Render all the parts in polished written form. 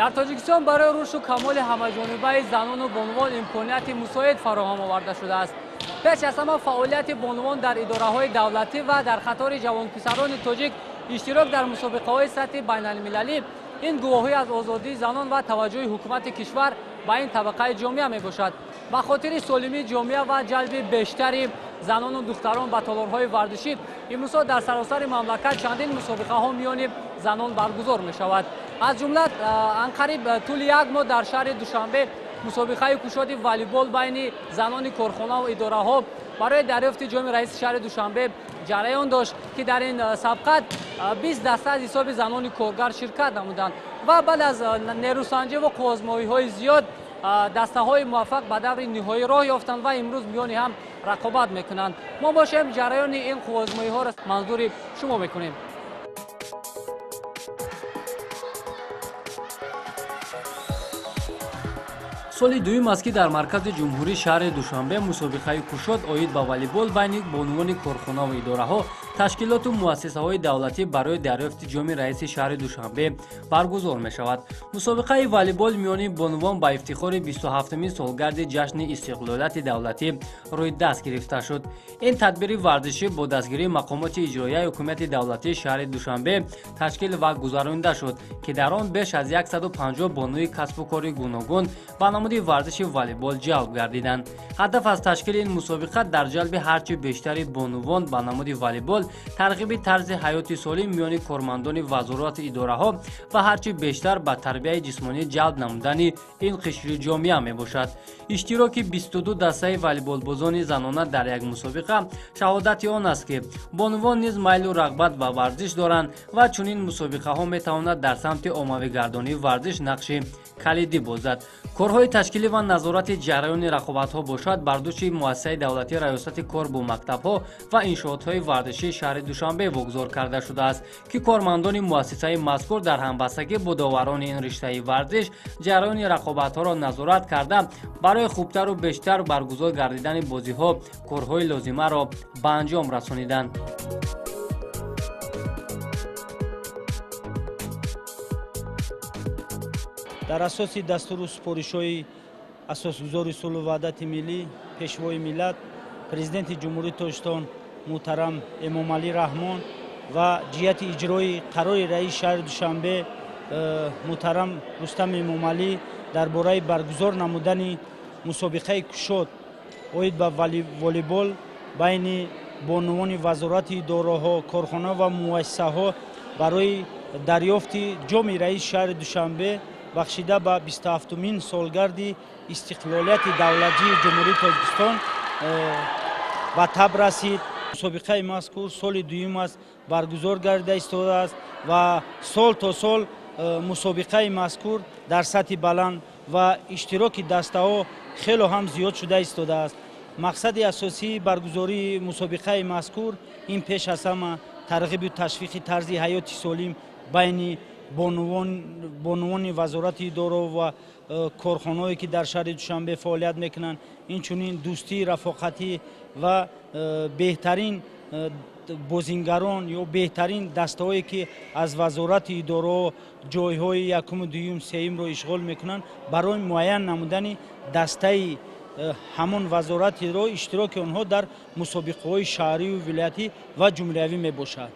Дар Тоҷикистон барои рушду камоли ҳамаҷонибаи занону бонувон имконияти мусоид фароҳам оварда шудааст. Пеш аз ҳама фаъолияти бонувон дар идораҳои давлатӣ ва дар қатори ҷавонписарони тоҷик иштирок дар мусобиқаҳои сатҳи байналмилалӣ ин гувоҳӣ аз озодии занон ва таваҷҷӯҳи ҳукумати кишвар ба ин табақаи ҷомеа мебошад. Ба хотири солимии ҷомеа ва ҷалби бештари занону духтарон ба толорҳои варзишӣ имрӯзҳо дар саросари мамлакат чандин мусобиқаҳо миёни занон баргузор мешавад. Аз ҷумла анқариб тӯли як моҳ дар шаҳри Душанбе мусобиқаи кушоди волейбол байни занони корхонаву идораҳо барои дарёфти ҷоми раиси шаҳри Душанбе ҷараён дошт, ки дар ин сабқат 20 даста аз ҳисоби занони коргар ширкат намуданд ва баъд аз нерӯсанҷӣ ва қувваозмоиҳои зиёд дастаҳои муваффақ ба даври ниҳоӣ роҳ ёфтанд ва имрӯз миёни ҳам рақобат мекунанд. Мо бошем ҷараёни ин қувваозмоиҳоро манзури шумо мекунем. Соли дуюм аст, ки дар маркази ҷумҳурии шаҳри Душанбе мусобиқаи кушод оид ба волейбол байни бонувони корхонаву идораҳо, ташкилоту муассисаҳои давлатӣ барои дарёфти ҷоми раиси шаҳри Душанбе баргузор мешавад. Мусобиқаи волейбол миёни бонувон ба ифтихори 27-умин солгарди ҷашни истиқлолияти давлатӣ рӯи даст гирифта шуд. Ин тадбири варзишӣ бо дастгирии мақомоти иҷроияи ҳукумати давлатии шаҳри Душанбе ташкил ва гузаронида шуд, ки дар он беш аз 150 бонуи касбу кори гуногун ба намуди варзиши волейбол ҷалб гардиданд. Ҳадаф аз ташкили ин мусобиқа дар ҷалби ҳарчи бештари бонувон ба намуди волейбол, тарғиби тарзи ҳаёти солим миёни кормандони вазорату идораҳо ва ҳарчи бештар ба тарбияи ҷисмонӣ ҷалб намудани ин қишри ҷомеа мебошад. Иштироки 22 дастаи волейболбозони занона дар як мусобиқа шаҳодати он аст, ки бонувон низ майлу рағбат ба варзиш доранд ва чунин мусобиқаҳо метавонад дар самти оммавигардонии варзиш нақши калидӣ бозад. Корҳои ташкилӣ ва назорати ҷараёни рақобатҳо бошад бар дӯши муассисаи давлатии раёсати кор бо мактабҳо ва иншоотҳои варзишии шаҳри Душанбе вогузор карда шудааст, ки кормандони муассисаи мазкур дар ҳамбастагӣ бо доварони ин риштаи варзиш ҷараёни рақобатҳоро назорат карда, барои хубтару бештар баргузор гардидани бозиҳо корҳои лозимаро ба анҷом расониданд. Дар асоси дастуру супоришҳои асосгузори сулҳу ваҳдати миллӣ, пешвои миллат, президенти Ҷумҳурии Тоҷикистон муҳтарам Эмомалӣ Раҳмон ва ҷиҳати иҷрои қарори раиси шаҳри Душанбе муҳтарам Рустам Эмомалӣ дар бораи баргузор намудани мусобиқаи кушод оид ба волейбол байни бонувони вазорати идораҳо, корхона ва муассисаҳо барои дарёфти ҷоми раиси шаҳри Душанбе бахшида ба 27-умин солгарди истиқлолияти давлатии Ҷумҳурии Тоҷикистон ба таб расид. Мусобиқаи мазкур соли дуюм аст баргузор гардида истодааст ва сол то сол мусобиқаи мазкур дар сатҳи баланд ва иштироки дастаҳо хело ҳам зиёд шуда истодааст. Мақсади асосии баргузории мусобиқаи мазкур ин пеш аз ҳама тарғибу ташвиқи тарзи ҳаёти солим байни бонувони вазорати идораҳо ва корхонаҳое ки дар шаҳри Душанбе фаъолият мекунанд, инчунин дӯстии рафоқатӣ ва беҳтарин бозингарон ё беҳтарин дастаҳое ки аз вазорати идораҳо ҷойҳои якуму дуюм, сеюмро ишғол мекунанд, барои муайян намудани дастаи ҳамон вазоратиро иштироки онҳо дар мусобиқаҳои шаҳрию вилоятӣ ва ҷумҳуриявӣ мебошад.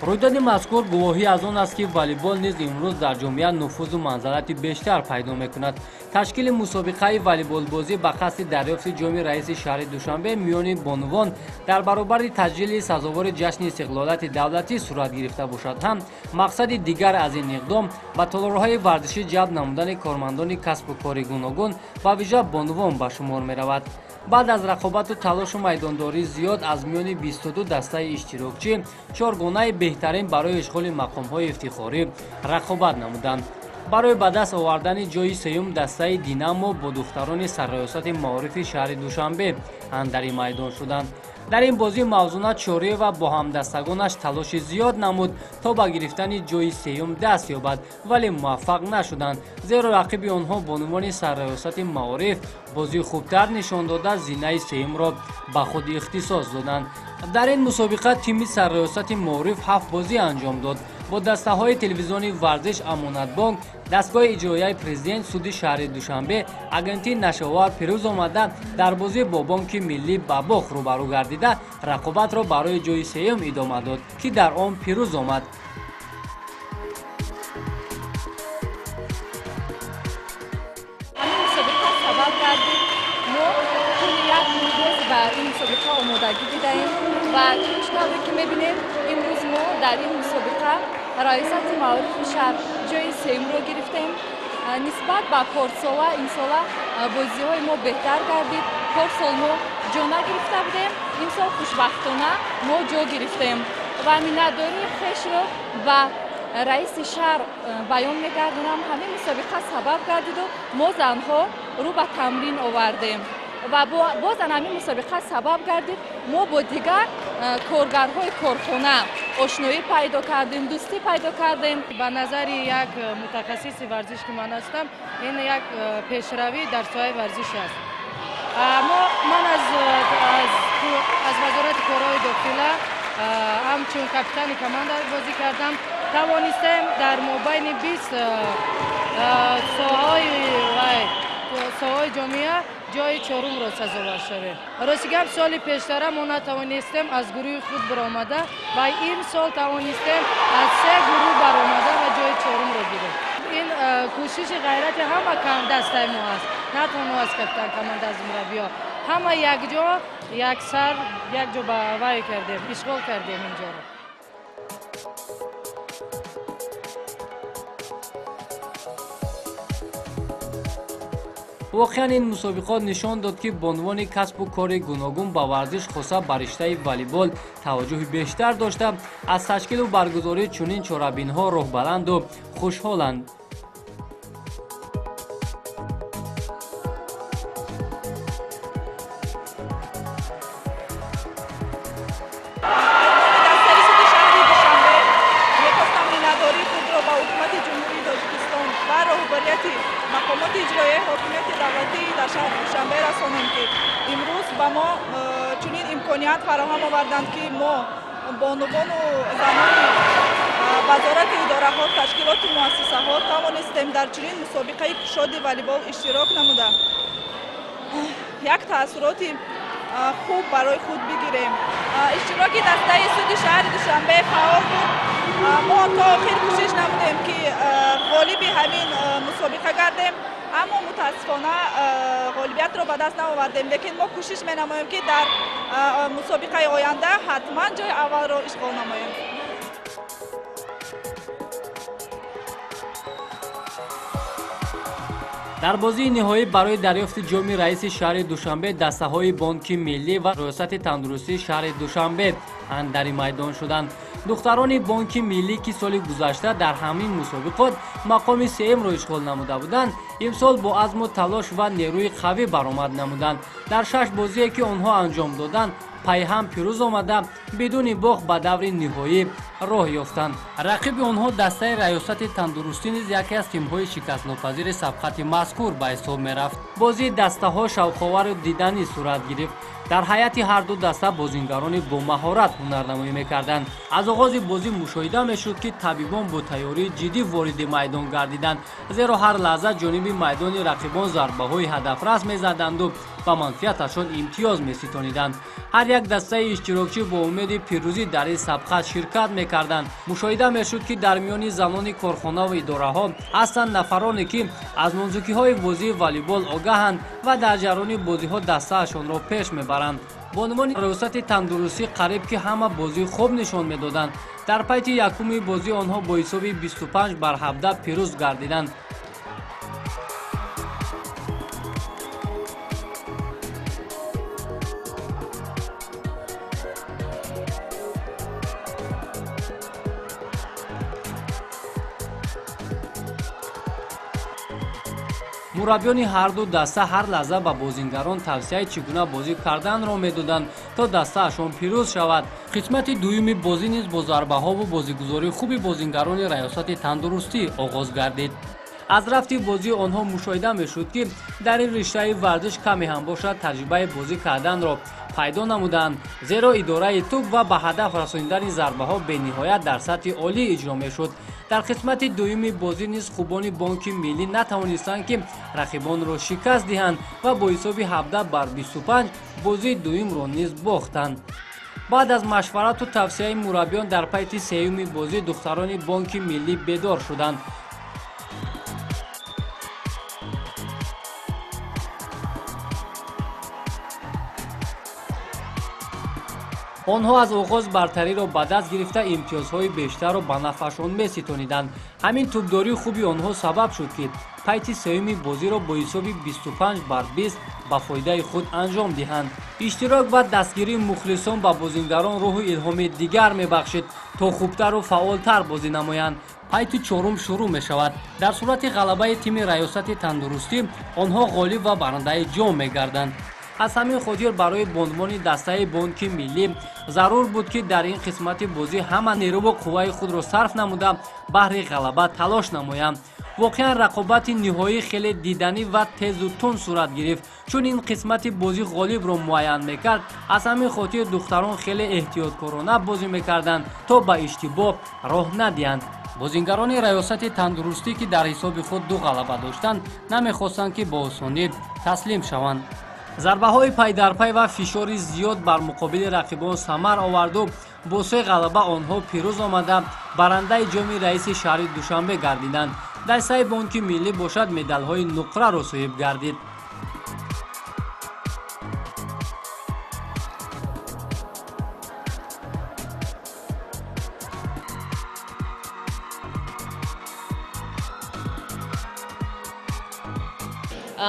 Рӯйдоди мазкур гувоҳӣ аз он аст, ки волейбол низ имрӯз дар ҷомеа нуфузу манзалати бештар пайдо мекунад. Ташкили мусобиқаи волейболбозӣ ба қасди дарёфти ҷоми раиси шаҳри Душанбе миёни бонувон дар баробари таҷлили сазовори ҷашни истиқлолияти давлатӣ сурат гирифта бошад ҳам, мақсади дигар аз ин иқдом ба толорҳои варзишӣ ҷалб намудани кормандони касбу кори гуногун ва вижа бонувон ба шумор меравад. Баъд аз рақобату талошу майдондории зиёд аз миёни 22 дастаи иштирокчӣ чоргонаи беҳтарин барои ишғоли мақомҳои ифтихорӣ рақобат намуданд. Барои ба даст овардани ҷои сеюм дастаи Динамо бо духтарони сарраёсати маорифи шаҳри Душанбе андари майдон шуданд. Дар ин бозӣ Мавзуна Чориева бо ҳамдастагонаш талоши зиёд намуд, то ба гирифтани ҷои сеюм даст ёбад, вале муваффақ нашуданд, зеро рақиби онҳо бонувони сарраёсати маориф бозии хубтар нишон дода, зинаи сеюмро ба худ ихтисос доданд. Дар ин мусобиқа тими сарраёсати маориф 7 бозӣ анҷом дод. Бо дастаҳои телевизиони варзиш, Амонатбонк, дастгоҳи иҷроияи президент, суди шаҳри Душанбе, агентии нашовар пирӯз омада, дар бозӣ бо Бонки Миллӣ ба бохт рӯбарӯ гардида, рақобатро барои ҷои сеюм идома дод, ки дар он пирӯз омад. Ҳамин мусобиқа сабаб гардид, мо тӯли як рӯз ба ин мусобиқа омодагӣ дидаем ва чун тавре ки мебинем, имрӯз мо дар ин мусобиқа раёсати маорифи шаҳр ҷои сеюмро гирифтем. Нисбат ба порсола имсола бозиҳои мо беҳтар гардид. Порсол мо ҷо нагирифта будем, имсол хушбахтона мо ҷо гирифтем ва миннатдории хешро ба раиси шаҳр баён мегардонам. Ҳамин мусобиқа сабаб гардиду мо занҳо рӯ ба тамрин овардем ва бозан ҳамин мусобиқа сабаб гардид, мо бо дигар коргарҳои корхона ошноӣ пайдо кардем, дӯстӣ пайдо кардем. Ба назари як мутахассиси варзиш, ки ман ҳастам, ин як пешравӣ дар соҳаи варзиш аст. Ман аз вазорати корҳои дохила ҳамчун капитани команда бозӣ кардам. Тавонистем дар мобайни 20 соҳаҳои ҷомеа ҷои чорумро сазовор шавем. Рости гап, соли пештара мо натавонистем аз гурӯҳи худ баромада ва имсол тавонистем аз 3 гурӯҳ баромада ва ҷои чорумро гирем. Ин кӯшиши ғайрати ҳама дастаи мо аст, на танҳо аз капитан команда, аз мураббиҳо. Ҳама якҷо, яксар, якҷо ба вай кардем, ишғол кардем инҷоро. Воқеан ин мусобиқот нишон дод, ки бонувони касбу кори гуногун ба варзиш, хоса ба риштаи волейбол, таваҷҷӯҳи бештар дошта, аз ташкилу баргузории чунин чорабинҳо роҳбаланду хушҳоланд. Дастаи суди шаҳри Душанбе мехостам миннатдории худро ба ҳукумати Ҷумҳурии Тоҷикистон ва роҳбарияти мақомоти иҷроияи ҳокимияти давлатӣ дар шаҳри Душанбе расонем, ки имрӯз ба мо чунин имконият фароҳам оварданд, ки мо бонувону занони вазорати идораҳо, ташкилоту муассисаҳо тавонистем дар чунин мусобиқаи кушоди волейбол иштирок намуда, як таассуроти хуб барои худ бигирем. Иштироки дастаи суди шаҳри Душанбе фаъол буд. Мо то охир кӯшиш намудем, ки ғолиби ҳамин мусобиқа гардем, аммо мутаассифона ғолибиятро ба даст наовардем, лекин мо кӯшиш менамоем, ки дар мусобиқаи оянда ҳатман ҷои аввалро ишғол намоем. Дар бозии ниҳоӣ барои дарёфти ҷоми раиси шаҳри Душанбе дастаҳои Бонки Миллӣ ва Раёсати тандурустии шаҳри Душанбе андари майдон шуданд. Духтарони Бонки Миллӣ, ки соли гузашта дар ҳамин мусобиқот мақоми сеюмро ишғол намуда буданд, имсол бо азму талош ва нерӯи қавӣ баромад намуданд. Дар 6 бозие, ки онҳо анҷом доданд, пайҳам пирӯз омада, бидуни бохт ба даври ниҳоӣ роҳ ёфтанд. Рақиби онҳо дастаи раёсати тандурустӣ низ яке аз тимҳои шикастнопазири сабқати мазкур ба ҳисоб мерафт. Бозии дастаҳо шавқовару диданӣ сурат гирифт. Дар ҳайати ҳарду даста бозингарони бомаҳорат ҳунарнамоӣ мекарданд. Аз оғози бозӣ мушоҳида мешуд, ки табибон бо тайёрии ҷиддӣ вориди майдон гардиданд, зеро ҳар лаҳза ҷониби майдони рақибон зарбаҳои ҳадафрас мезаданду ба манфиаташон имтиёз меситониданд. Ҳар як дастаи иштирокчӣ бо умеди пирӯзӣ дар ин сабқат ширкат мекарданд. Мушоҳида мешуд, ки дар миёни занони корхонаву идораҳо ҳастанд нафароне, ки аз нозукиҳои бозии волейбол огаҳанд ва дар ҷараёни бозиҳо дастаашонро пеш мебаранд. Бонувони раёсати тандурустӣ қариб ки ҳама бозии хуб нишон медоданд. Дар пайти якуми бозӣ онҳо бо ҳисоби 25-17 пирӯз гардиданд. Мураббиёни ҳар ду даста ҳар лаҳза ба бозингарон тавсияи чӣ гуна бозӣ карданро медоданд, то дастаашон пирӯз шавад. Қисмати дуюми бозӣ низ бо зарбаҳову бозигузории хуби бозингарони раёсати тандурустӣ оғоз гардид. Аз рафти бозии онҳо мушоҳида мешуд, ки дар ин риштаи варзиш каме ҳам бошад таҷрибаи бозӣ карданро пайдо намуданд, зеро идораи тӯб ва ба ҳадаф расонидани зарбаҳо бениҳоят дар сатҳи олӣ иҷро мешуд. Дар қисмати дуюми бозӣ низ хубони Бонки Миллӣ натавонистанд, ки рақибонро шикаст диҳанд ва бо ҳисоби 17 бар 25 бозии дуюмро низ бохтанд. Баъд аз машварату тавсияи мураббиён дар пайти сеюми бозӣ духтарони Бонки Миллӣ бедор шуданд. Онҳо аз оғоз бартариро ба даст гирифта, имтиёзҳои бештарро ба нафъашон меситониданд. Ҳамин тӯбдории хуби онҳо сабаб шуд, ки пайти сеюми бозиро бо ҳисоби 25 бар 20 ба фоидаи худ анҷом диҳанд. Иштирок ва дастгирии мухлисон ба бозингарон рӯҳу илҳоми дигар мебахшид, то хубтару фаъолтар бозӣ намоянд. Пайти чорум шурӯъ мешавад. Дар сурати ғалабаи тими раёсати тандурустӣ онҳо ғолиб ва барандаи ҷом мегарданд. Аз ҳамин хотир барои бонувони дастаи Бонки Миллӣ зарур буд, ки дар ин қисмати бозӣ ҳама нерӯву қувваи худро сарф намуда, баҳри ғалаба талош намоянд. Воқеан, рақобати ниҳоӣ хеле диданӣ ва тезу тунд сурат гирифт, чун ин қисмати бозӣ ғолибро муайян мекард. Аз ҳамин хотир духтарон хеле эҳтиёткорона бозӣ мекарданд, то ба иштибоҳ роҳ надиҳанд. Бозингарони раёсати тандурустӣ, ки дар ҳисоби худ ду ғалаба доштанд, намехостанд, ки бо осонӣ таслим шаванд. Зарбаҳои пайдарпай ва фишори зиёд бар муқобили рақибон самар оварду бо се ғалаба онҳо пирӯз омада, барандаи ҷоми раиси шаҳри Душанбе гардиданд. Дастаи Бонки Миллӣ бошад, медалҳои нуқраро соҳиб гардид.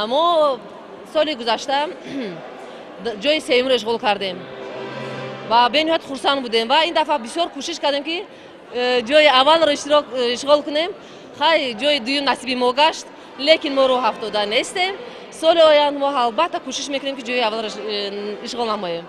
Мо соли гузашта ҷои сеюмро ишғол кардем ва бениҳоят хурсанд будем ва ин дафъа бисёр кӯшиш кардем, ки ҷои аввалро ишғол кунем. Хай, ҷои дуюм насиби мо гашт, лекин мо рӯҳ афтода нестем. Соли оянда мо албатта кӯшиш мекунем, ки ҷои аввалро ишғол намоем.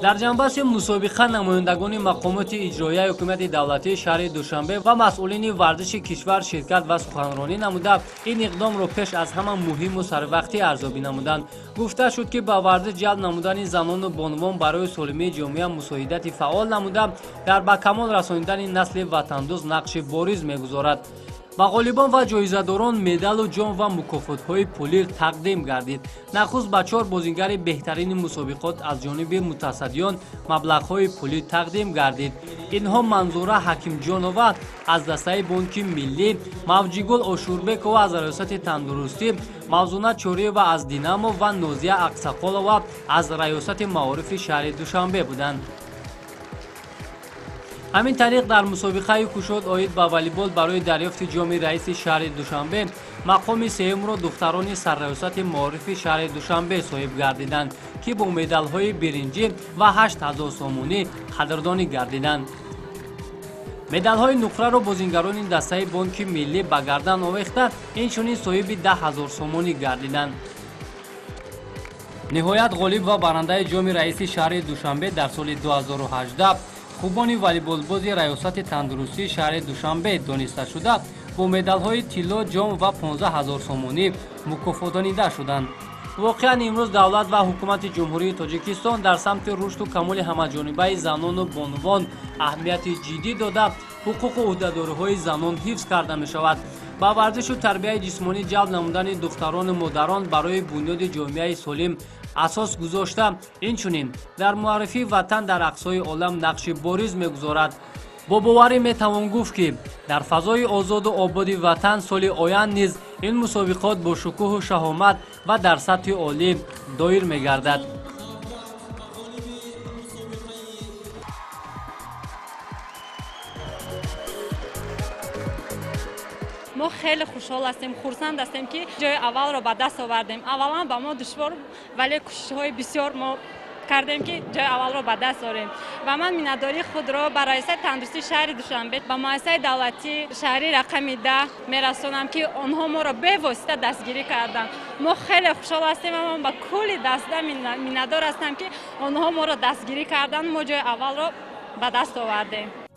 Дар ҷанбаси мусобиқа намояндагони мақомоти иҷроияи ҳукумати давлатии шаҳри Душанбе ва масъулини варзиши кишвар ширкат ва суханронӣ намуда, ин иқдомро пеш аз ҳама муҳиму сарвақтӣ арзёбӣ намуданд. Гуфта шуд, ки ба варзиш ҷалб намудани занону бонувон барои солимии ҷомеа мусоидати фаъол намуда, дар ба камол расонидани насли ватандӯст нақши бориз мегузорад. Ба ғолибон ва ҷоизадорон медалу ҷом ва мукофотҳои пулӣ тақдим гардид. Нахуст ба чор бозингари беҳтарини мусобиқот аз ҷониби мутасаддиён маблағҳои пулӣ тақдим гардид. Инҳо Манзура Ҳакимҷонова аз дастаи Бонки Миллӣ, Мавҷигул Ошурбекова аз раёсати тандурустӣ, Мавзуна Чориева аз Динамо ва Нозия Ақсақолова аз раёсати маорифи шаҳри Душанбе буданд. Ҳамин тариқ, дар мусобиқаи кушод оид ба волейбол барои дарёфти ҷоми раиси шаҳри Душанбе мақоми сеюмро духтарони сарраёсати маорифи шаҳри Душанбе соҳиб гардиданд, ки бо медалҳои биринҷӣ ва 8000 сомонӣ қадрдонӣ гардиданд. Медалҳои нуқраро бозингарони дастаи Бонки Миллӣ ба гардан овехта, инчунин соҳиби 10 000 сомонӣ гардиданд. Ниҳоят, ғолиб ва барандаи ҷоми раиси шаҳри Душанбе дар соли 2018 хубони волейболбози раёсати тандурустии шаҳри Душанбе дониста шуда, бо медалҳои тилло, ҷом ва 15 000 сомонӣ мукофотонида шуданд. Воқеан, имрӯз давлат ва ҳукумати Ҷумҳурии Тоҷикистон дар самти рушду камоли ҳамаҷонибаи занону бонувон аҳамияти ҷиддӣ дода, ҳуқуқу ӯҳдадориҳои занон ҳифз карда мешавад. Ба варзишу тарбияи ҷисмонӣ ҷалб намудани духтарону модарон барои бунёди ҷомеаи солим асос гузошта, инчунин дар муаррифии ватан дар ақсои олам нақши бориз мегузорад. Бо боварӣ метавон гуфт, ки дар фазои озоду ободи ватан соли оянд низ ин мусобиқот бо шукӯҳу шаҳомат ва дар сатҳи олӣ доир мегардад. Мо хеле хушҳол ҳастем, хурсанд ҳастем, ки ҷои аввалро ба даст овардем. Аввалан ба мо душвор, вале кӯшишҳои бисёр мо кардем, ки ҷои аввалро ба даст орем. Ва ман миннатдории худро ба Раёсати тандурустии шаҳри Душанбе, ба муассисаи давлатии шаҳрии рақами 10 мерасонам, ки онҳо моро бевосита дастгирӣ карданд. Мо хеле хушҳол ҳастем ва ман ба кулли даста миннатдор ҳастам, ки онҳо моро дастгирӣ карданд, мо ҷои аввалро ба даст овардем.